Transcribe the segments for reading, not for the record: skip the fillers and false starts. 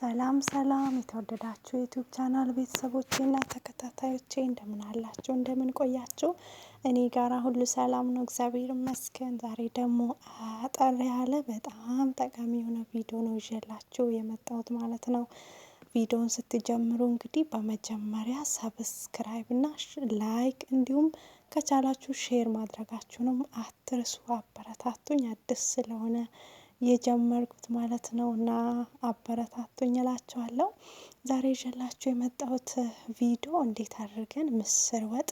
ሰላም ሰላም የተወደዳችሁ የ YouTube channel ቤተሰቦቼና ተከታታዮቼ እንደምን አላችሁ? እንደምን ቆያችሁ? እኔ ጋራ ሁሉ ሰላም ነው፣ እግዚአብሔር ይመስገን። ዛሬ ደግሞ አጠር ያለ በጣም ጠቃሚ የሆነ ቪዲዮ ነው ይዤላችሁ የመጣሁት ማለት ነው። ቪዲዮን ስትጀምሩ እንግዲህ በመጀመሪያ subscribe እና like እንዲሁም ከቻላችሁ share ማድረጋችሁንም አትርሱ። አበረታቱኝ፣ አዲስ ስለሆነ የጀመርኩት ማለት ነው እና አበረታቱኝ እላችኋለሁ። ዛሬ ይዤላችሁ የመጣሁት ቪዲዮ እንዴት አድርገን ምስር ወጥ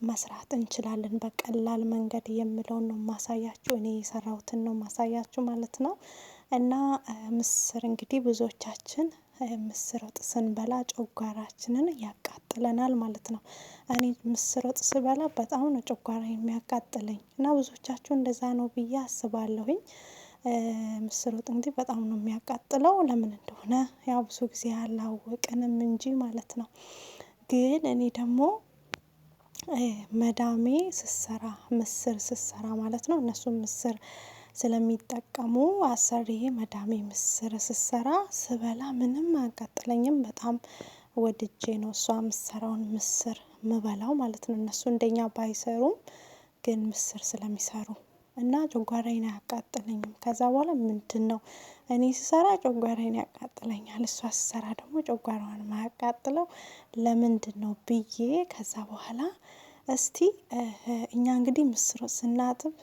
መስራት እንችላለን በቀላል መንገድ የምለውን ነው ማሳያችሁ። እኔ የሰራሁትን ነው ማሳያችሁ ማለት ነው። እና ምስር እንግዲህ ብዙዎቻችን ምስር ወጥ ስንበላ ጨጓራችንን ያቃጥለናል ማለት ነው። እኔ ምስር ወጥ ስበላ በጣም ነው ጨጓራ የሚያቃጥለኝ እና ብዙዎቻችሁ እንደዛ ነው ብዬ አስባለሁኝ። ምስር ወጥ እንግዲህ በጣም ነው የሚያቃጥለው። ለምን እንደሆነ ያው ብዙ ጊዜ አላወቅንም እንጂ ማለት ነው። ግን እኔ ደግሞ መዳሜ ስሰራ ምስር ስሰራ ማለት ነው እነሱም ምስር ስለሚጠቀሙ አሰሪዬ መዳሜ ምስር ስሰራ ስበላ ምንም አያቃጥለኝም። በጣም ወድጄ ነው እሷ ምሰራውን ምስር ምበላው ማለት ነው። እነሱ እንደኛ ባይሰሩም ግን ምስር ስለሚሰሩ እና ጨጓራዬን አያቃጥለኝም። ከዛ በኋላ ምንድነው እኔ ስሰራ ጨጓራዬን ያቃጥለኛል፣ እሷ ስሰራ ደግሞ ጨጓራዋን ማያቃጥለው ለምንድነው ብዬ ከዛ በኋላ እስቲ እኛ እንግዲህ ምስሩን ስናጥብ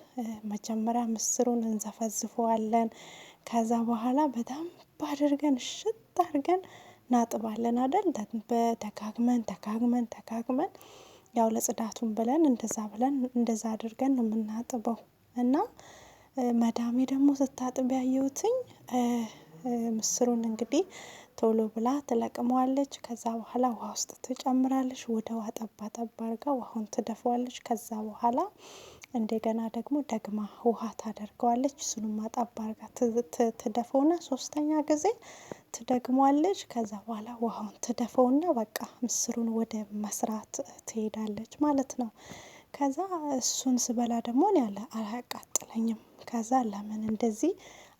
መጀመሪያ ምስሩን እንዘፈዝፈዋለን። ከዛ በኋላ በደንብ አድርገን እሽት አድርገን እናጥባለን አይደል? በደጋግመን ደጋግመን ደጋግመን ያው ለጽዳቱም ብለን እንደዛ ብለን እንደዛ አድርገን ነው የምናጥበው። እና መዳሜ ደግሞ ስታጥብ ያየሁትኝ ምስሩን እንግዲህ ቶሎ ብላ ትለቅመዋለች። ከዛ በኋላ ውሃ ውስጥ ትጨምራለች። ወደ ውሃ ጠባ ጠባ አርጋ ውሃውን ትደፈዋለች። ከዛ በኋላ እንደገና ደግሞ ደግማ ውሃ ታደርገዋለች። እሱንም አጠባ አርጋ ትደፈውና ሶስተኛ ጊዜ ትደግመዋለች። ከዛ በኋላ ውሃውን ትደፈውና በቃ ምስሩን ወደ መስራት ትሄዳለች ማለት ነው። ከዛ እሱን ስበላ ደግሞ እኔ አያቃጥለኝም። ከዛ ለምን እንደዚህ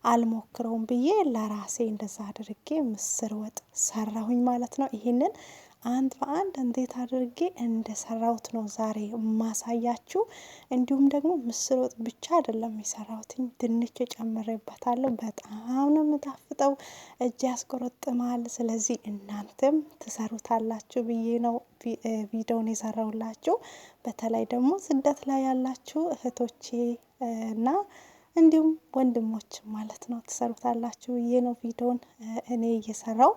አልሞክረውም ብዬ ለራሴ እንደዛ አድርጌ ምስር ወጥ ሰራሁኝ ማለት ነው። ይሄንን አንድ በአንድ እንዴት አድርጌ እንደሰራሁት ነው ዛሬ ማሳያችሁ። እንዲሁም ደግሞ ምስር ወጥ ብቻ አይደለም የሰራሁትኝ ድንች ጨምሬበታለሁ። በጣም ነው የምጣፍጠው፣ እጅ ያስቆረጥማል። ስለዚህ እናንተም ትሰሩታላችሁ ብዬ ነው ቪዲዮውን የሰራሁላችሁ። በተለይ ደግሞ ስደት ላይ ያላችሁ እህቶቼ እና እንዲሁም ወንድሞች ማለት ነው ትሰሩታላችሁ ብዬ ነው ቪዲዮውን እኔ እየሰራው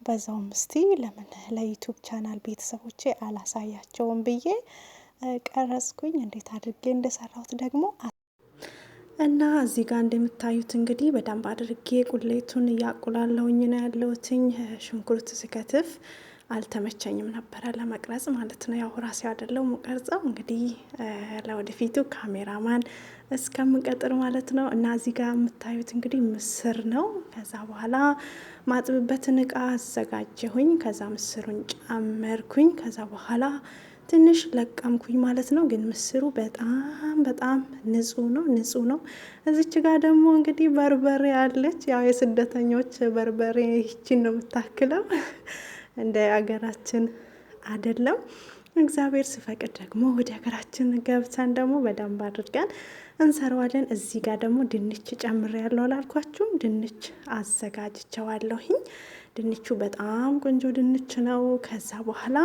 በዛውም እስቲ ለምን ለ YouTube channel ቤተሰቦቼ አላሳያቸውም ብዬ ቀረጽኩኝ። እንዴት አድርጌ እንደሰራሁት ደግሞ እና እዚህ ጋር እንደምታዩት እንግዲህ በደንብ አድርጌ ቁሌቱን እያቁላለሁኝ ነው ያለሁትኝ። ሽንኩርት ስከትፍ አልተመቸኝም ነበረ ለመቅረጽ ማለት ነው። ያው ራሴ አይደለው ምቀርጸው እንግዲህ ለወደፊቱ ካሜራማን እስከምቀጥር ማለት ነው። እና እዚህ ጋር የምታዩት እንግዲህ ምስር ነው። ከዛ በኋላ ማጥብበትን እቃ አዘጋጀሁኝ። ከዛ ምስሩን ጨመርኩኝ። ከዛ በኋላ ትንሽ ለቀምኩኝ ማለት ነው። ግን ምስሩ በጣም በጣም ንጹህ ነው፣ ንጹህ ነው። እዚች ጋር ደግሞ እንግዲህ በርበሬ አለች። ያው የስደተኞች በርበሬ ይቺን ነው የምታክለው እንደ ሀገራችን አይደለም። እግዚአብሔር ሲፈቅድ ደግሞ ወደ ሀገራችን ገብተን ደግሞ በደንብ አድርገን እንሰራዋለን። እዚህ ጋር ደግሞ ድንች ጨምሬያለሁ አላልኳችሁም? ድንች አዘጋጅቸዋለሁኝ። ድንቹ በጣም ቆንጆ ድንች ነው። ከዛ በኋላ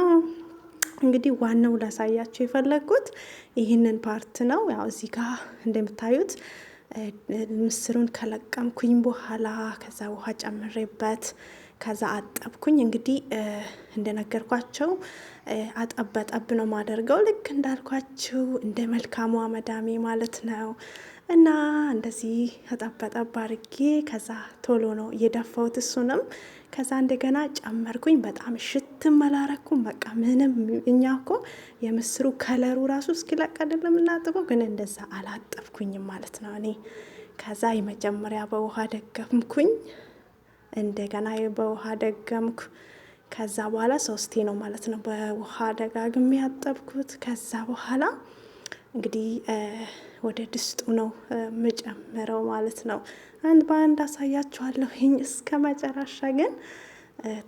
እንግዲህ ዋናው ላሳያችሁ የፈለግኩት ይህንን part ነው። ያው እዚህ ጋር እንደምታዩት ምስሩን ከለቀምኩኝ በኋላ ከዛ ውሃ ጨምሬበት ከዛ አጠብኩኝ። እንግዲህ እንደነገርኳቸው አጠብ ጠብ ነው ማደርገው፣ ልክ እንዳልኳችሁ እንደ መልካሟ መዳሜ ማለት ነው። እና እንደዚህ አጠብ ጠብ አድርጌ ከዛ ቶሎ ነው እየደፋሁት እሱንም። ከዛ እንደገና ጨመርኩኝ። በጣም ሽት መላረኩም በቃ ምንም እኛ እኮ የምስሩ ከለሩ ራሱ እስኪለቅ አይደለም የምናጥበው፣ ግን እንደዛ አላጠብኩኝም ማለት ነው እኔ። ከዛ የመጀመሪያ በውሃ ደገምኩኝ። እንደገና በውሃ ደገምኩ። ከዛ በኋላ ሶስቴ ነው ማለት ነው በውሃ ደጋግሜ ያጠብኩት። ከዛ በኋላ እንግዲህ ወደ ድስጡ ነው ምጨምረው ማለት ነው። አንድ በአንድ አሳያችኋለሁኝ። እስከ መጨረሻ ግን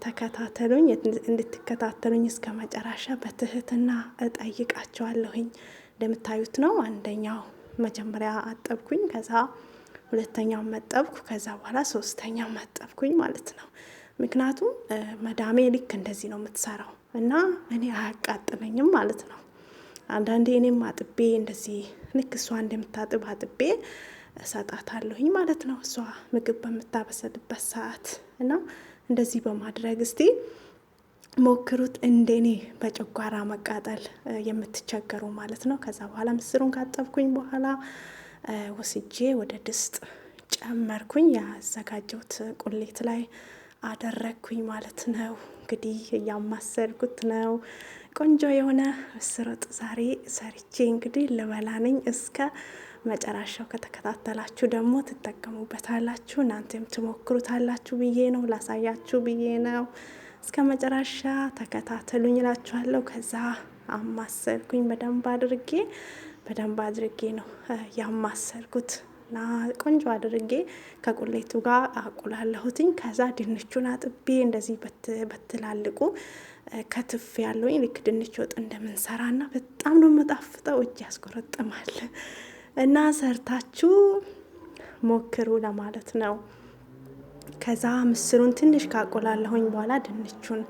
ተከታተሉኝ። እንድትከታተሉኝ እስከ መጨረሻ በትህትና እጠይቃችኋለሁኝ። እንደምታዩት ነው። አንደኛው መጀመሪያ አጠብኩኝ፣ ከዛ ሁለተኛው መጠብኩ፣ ከዛ በኋላ ሶስተኛው መጠብኩኝ ማለት ነው። ምክንያቱም መዳሜ ልክ እንደዚህ ነው የምትሰራው እና እኔ አያቃጥለኝም ማለት ነው። አንዳንዴ እኔም አጥቤ እንደዚህ ልክ እሷ እንደምታጥብ አጥቤ እሰጣታለሁኝ ማለት ነው። እሷ ምግብ በምታበሰልበት ሰዓት እና እንደዚህ በማድረግ እስቲ ሞክሩት። እንደኔ በጨጓራ መቃጠል የምትቸገሩ ማለት ነው። ከዛ በኋላ ምስሩን ካጠብኩኝ በኋላ ወስጄ ወደ ድስት ጨመርኩኝ። ያዘጋጀሁት ቁሌት ላይ አደረግኩኝ ማለት ነው። እንግዲህ እያማሰልኩት ነው። ቆንጆ የሆነ ምስር ወጥ ዛሬ ሰርቼ እንግዲህ ልበላ ነኝ። እስከ መጨረሻው ከተከታተላችሁ ደግሞ ትጠቀሙበታላችሁ፣ እናንተም ትሞክሩታላችሁ ብዬ ነው፣ ላሳያችሁ ብዬ ነው። እስከ መጨረሻ ተከታተሉኝ እላችኋለሁ። ከዛ አማሰልኩኝ በደንብ አድርጌ፣ በደንብ አድርጌ ነው ያማሰልኩት እና ቆንጆ አድርጌ ከቁሌቱ ጋር አቁላለሁትኝ። ከዛ ድንቹን አጥቤ እንደዚህ በትላልቁ ከትፍ ያለውኝ ልክ ድንች ወጥ እንደምንሰራ እና በጣም ነው የምጣፍጠው። እጅ ያስቆረጥማል እና ሰርታችሁ ሞክሩ ለማለት ነው። ከዛ ምስሩን ትንሽ ካቆላለሁኝ በኋላ ድንቹን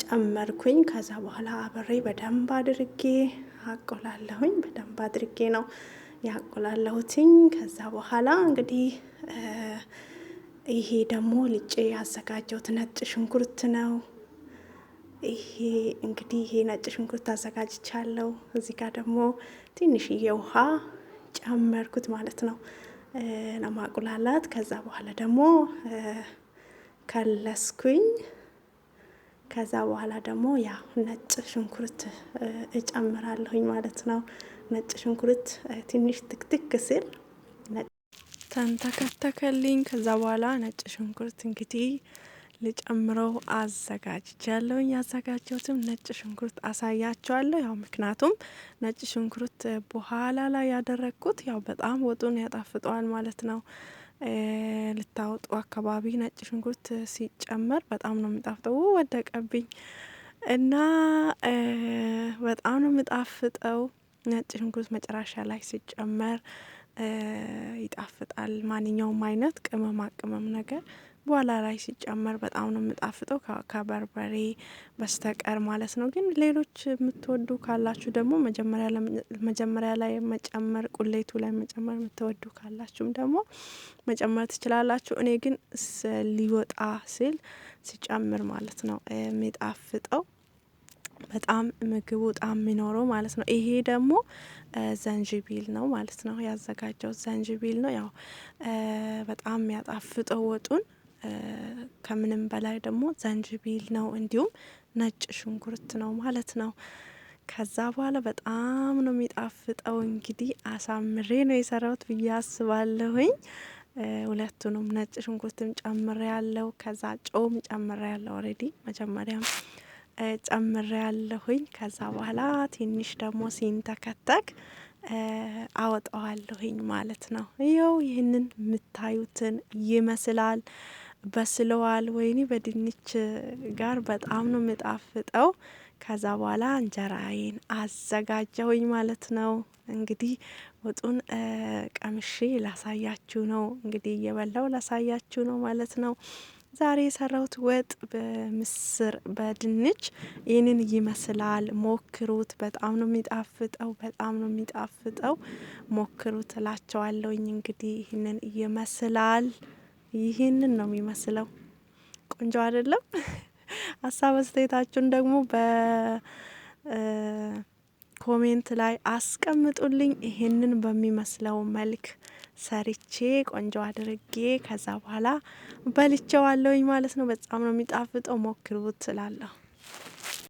ጨመርኩኝ። ከዛ በኋላ አብሬ በደንብ አድርጌ አቆላለሁኝ። በደንብ አድርጌ ነው ያቆላለሁትኝ። ከዛ በኋላ እንግዲህ ይሄ ደግሞ ልጬ ያዘጋጀሁት ነጭ ሽንኩርት ነው። ይሄ እንግዲህ ይሄ ነጭ ሽንኩርት አዘጋጅቻለሁ። እዚህ ጋር ደግሞ ትንሽዬ ውሃ ጨመርኩት ማለት ነው ለማቁላላት። ከዛ በኋላ ደግሞ ከለስኩኝ። ከዛ በኋላ ደግሞ ያ ነጭ ሽንኩርት እጨምራለሁኝ ማለት ነው። ነጭ ሽንኩርት ትንሽ ትክትክ ሲል ተንተከተከልኝ። ከዛ በኋላ ነጭ ሽንኩርት እንግዲህ ልጨምረው አዘጋጅቻለሁኝ። ያዘጋጀሁትም ነጭ ሽንኩርት አሳያቸዋለሁ። ያው ምክንያቱም ነጭ ሽንኩርት በኋላ ላይ ያደረግኩት ያው በጣም ወጡን ያጣፍጠዋል ማለት ነው። ልታወጡ አካባቢ ነጭ ሽንኩርት ሲጨመር በጣም ነው የሚጣፍጠው። ወደቀብኝ እና በጣም ነው የሚጣፍጠው። ነጭ ሽንኩርት መጨረሻ ላይ ሲጨመር ይጣፍጣል። ማንኛውም አይነት ቅመማ ቅመም ነገር በኋላ ላይ ሲጨመር በጣም ነው የምጣፍጠው ከበርበሬ በስተቀር ማለት ነው። ግን ሌሎች የምትወዱ ካላችሁ ደግሞ መጀመሪያ ላይ መጨመር፣ ቁሌቱ ላይ መጨመር የምትወዱ ካላችሁም ደግሞ መጨመር ትችላላችሁ። እኔ ግን ሊወጣ ሲል ሲጨምር ማለት ነው የሚጣፍጠው፣ በጣም ምግቡ ጣዕም የሚኖረው ማለት ነው። ይሄ ደግሞ ዘንጅቢል ነው ማለት ነው። ያዘጋጀው ዘንጅቢል ነው። ያው በጣም የሚያጣፍጠው ወጡን ከምንም በላይ ደግሞ ዘንጅቢል ነው፣ እንዲሁም ነጭ ሽንኩርት ነው ማለት ነው። ከዛ በኋላ በጣም ነው የሚጣፍጠው። እንግዲህ አሳምሬ ነው የሰራሁት ብዬ አስባለሁኝ። ሁለቱንም ነጭ ሽንኩርትም ጨምሬ ያለው፣ ከዛ ጨውም ጨምሬ ያለው፣ already መጀመሪያም ጨምሬ ያለሁኝ። ከዛ በኋላ ትንሽ ደግሞ ሲንተከተክ አወጣዋለሁኝ ማለት ነው። ይኸው ይህንን የምታዩትን ይመስላል። በስለዋል። ወይኔ በድንች ጋር በጣም ነው የሚጣፍጠው። ከዛ በኋላ እንጀራዬን አዘጋጀሁኝ ማለት ነው። እንግዲህ ወጡን ቀምሼ ላሳያችሁ ነው። እንግዲህ እየበላው ላሳያችሁ ነው ማለት ነው። ዛሬ የሰራሁት ወጥ በምስር በድንች ይህንን ይመስላል። ሞክሩት። በጣም ነው የሚጣፍጠው። በጣም ነው የሚጣፍጠው። ሞክሩት እላቸዋለሁኝ። እንግዲህ ይህንን ይመስላል። ይህንን ነው የሚመስለው። ቆንጆ አይደለም? ሀሳብ አስተያየታችሁን ደግሞ በ comment ላይ አስቀምጡልኝ። ይሄንን በሚመስለው መልክ ሰርቼ ቆንጆ አድርጌ ከዛ በኋላ በልቼዋለሁኝ ማለት ነው። በጣም ነው የሚጣፍጠው። ሞክሩት እላለሁ።